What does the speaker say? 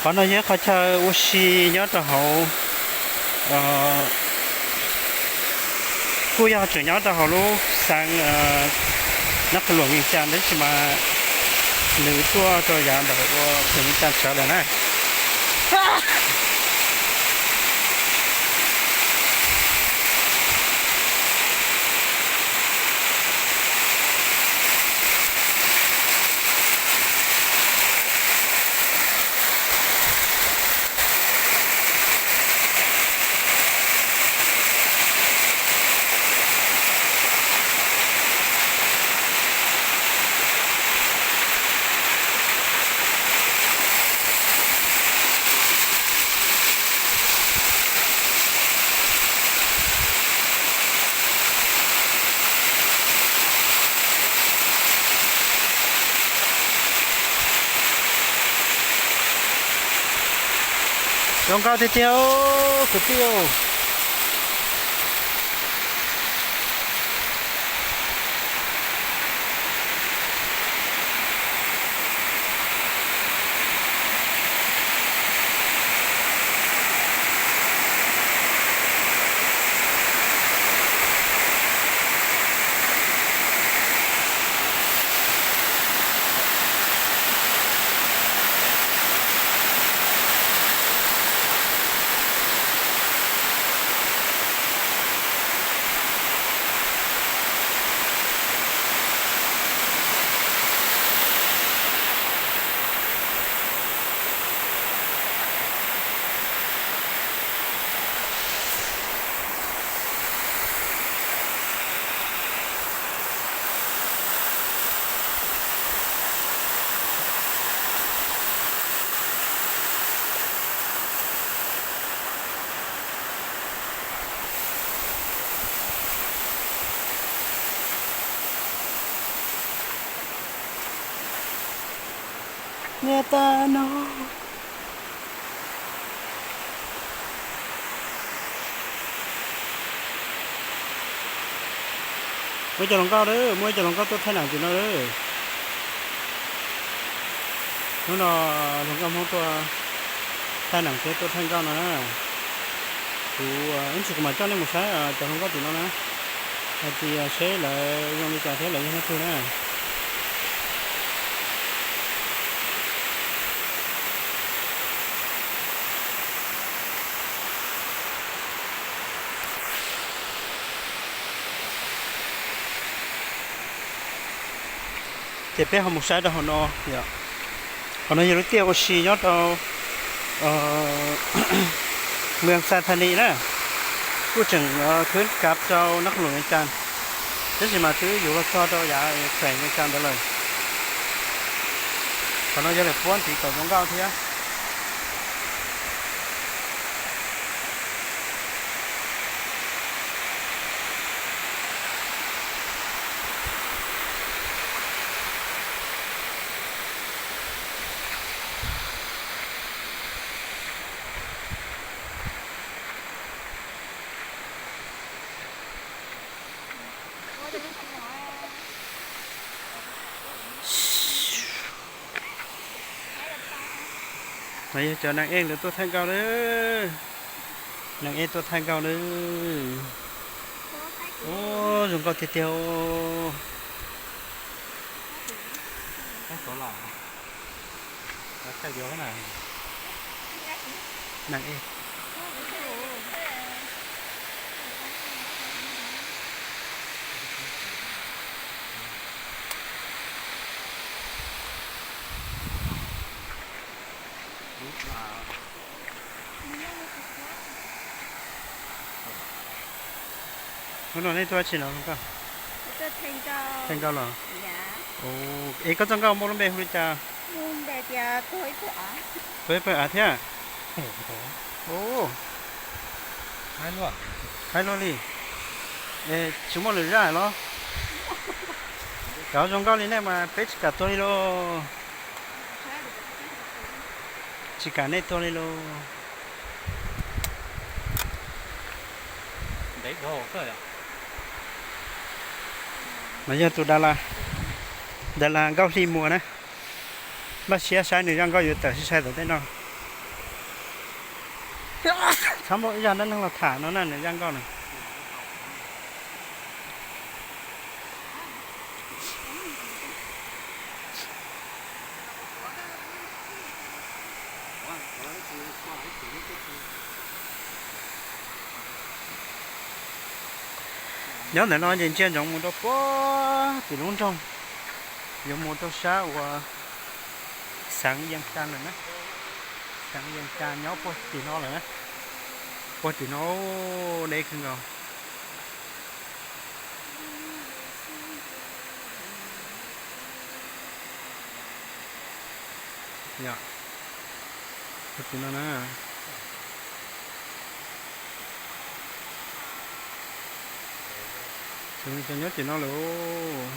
Qhov no yog ib qhov chaw ua si nyob rau hauv, kuj yog tseem nyob rau hauv lub xeev Nab Qhas Luam Vias Cas, tab sis mas nws tuaj rau yav ntawm ua Vias Cas sawv lawm na. Zoo nkauj tiag tiag kwv tij. Niam tais no. Muaj ib co hluas nkauj, muaj ib co hluas nkauj tuaj thaij neem tim no lawm. Hnub no hluas nkauj Hmoob tuaj thaij neem thiab tuaj thaij nkauj no na. Kuv ib ntsis kuv mam coj nej mus saib cov hluas nkauj tim no na, hais tias seb lawv zoo li cas thiab lawv yog leej twg na. Ces peb ho mus saib rau hauv no yom. Hauv no yog lub tiaj ua si nyob rau Mws Xais Thas Nis na, kuj tseem khwb kav rau Nab Qhas Luam Vias Cas, tab sis mas twb yuav luag txog rau yav kheem Vias Cas ntawd lawm. Qhov no yog lawm puab ntiv kom zoo nkauj thiab. No yog cov nas ej lawv tuaj thaij nkauj lawm. Nas ej tuaj thaij nkauj lawm. Ub, zoo nkauj tiag tiag. Nas ej. Hnub no nej tuaj dab tsi no nkauj? Thaij nkauj los? Es koj txoj nkauj muaj lub npe hu li cas? Tuag ib pawg av thiab. Haib luaj li. Es tsis muaj lwm zaj los? Cov zoo nkauj li nej mas peb tsis kam tuag li lauj. Tsis kam nej tuag li lauj. Mas yog tus da la, da la Nkauj Hli Muas na. Npaj siab saib nws zaj nkauj yuav tawm sai sai tom tej no. Txhob muab ib zaj dab neeg los tham no na, nws zaj nkauj na. Nyob ntawm no ces ntsia ntsoov mus rau puag tim lub nroog, yuav mus rau sab uas xeev Yees Xas lawm na. Xeev Yees Xas nyob puag tim no lawm na. Puag tim no deb kawg nkaus. Yog, puag tim no na. Tseem nyob tim no lawm.